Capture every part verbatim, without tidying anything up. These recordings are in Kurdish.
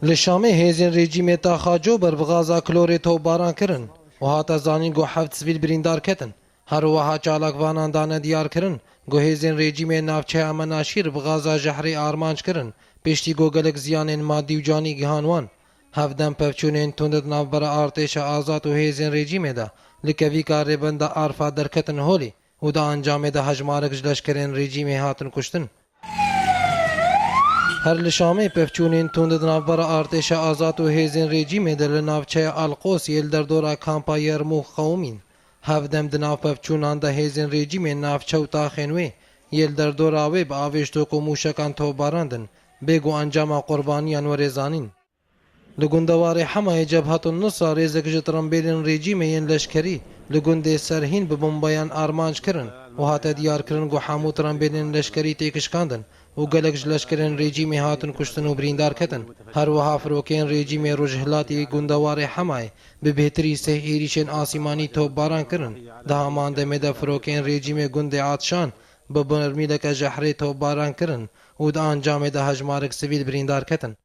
Li Şamê hêzên rejîmê taxa Cober bi gaza klorê topbaran kirin û hate zanîn ku heft sivîl birîndar ketin. Her wiha çalakvanan dane diyar kirin ku hêzên rejîmê navçeya Menaşîr bi gaza jehrê armanc kirin, piştî ku gelek ziyanên madî û canî gihan wan. Hevdem pevçûnên tund di navbera artêşa azad û hêzên rejîmê de li kevîka rêbenda Arfa derketin holê û di encamê de hejmarek ji leşkerên rejîmê hatin kuştin. Her li Şamê pevçûnên tund di navbera artêşa azad û hêzên rejîmê de li navçeya Alqos yê li derdora kampa Yermûk qewimîn. Hevdem di nav pevçûnan de hêzên rejîmê navçe û taxên wê yê li derdora wê bi avêştok û mûşekan topbarandin, bê ku encama qurbaniyan were zanîn. Li gundewarê Hemayê Cebhetun Nusra rêzek ji tirimbêlên rejîmê yên leşkerî li gundê Serhîn bi bombeyan armanc kirin û hate diyarkirin ku hemû tirimbêlên leşkerî têkişkandin û gelek ji leşkerên rejîmê hatin kuştin û birîndar ketin. Her wiha firokeyên rejîmê rojhilatî gundewarê Hemayê bi bêhtirî sih êrîşên asîmanî topbaran kirin. Di heman demê de firokeyên rejîmê gundê Atşan bi bermîleke jehrê topbaran kirin û di encamê de hejmarek sivîl birîndar ketin.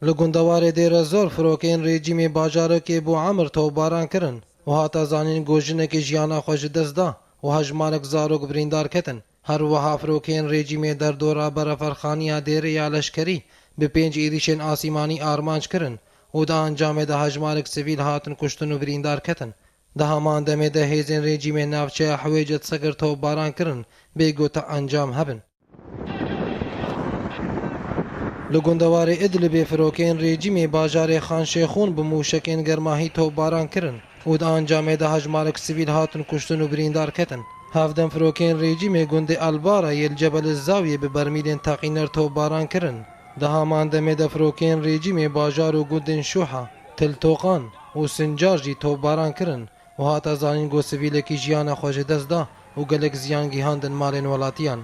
Li gundewarê Dêre Zor firokeyên rejîmê bajarokê Bû Emir topbaran kirin û hate zanîn ku jinekê jiyana xwe ji dest da û hejmarek zarok birîndar ketin. Her wiha firokeyên rejîmê derdora bereferxaniya dêrê ya leşkerî bi pênc êrîşên asîmanî armanc kirin û di encamê de hejmarek sivîl hatin kuştin û birîndar ketin. Di heman demê de hêzên rejîmê navçeya Hewêcet Segir topbaran kirin, bê ku ti encam hebin. Li gundewarê Idlibê firokeyên rejîmê bajarê Xan Şêxûn bi mûşekên germahî topbaran kirin û di encamê de hejmarek sivîl hatin kuştin û birîndar ketin. Hevdem firokeyên rejîmê gundê Elbara yê li Cebel Zawiyê bi bermîlên teqîner topbaran kirin. Di heman demê de firokeyên rejîmê bajar û gundên Şûha, Til Toqan û Sincar jî topbaran kirin û hate zanîn ku sivîlekî jiyana xwe ji dest da û gelek ziyan gihandin malên welatiyan.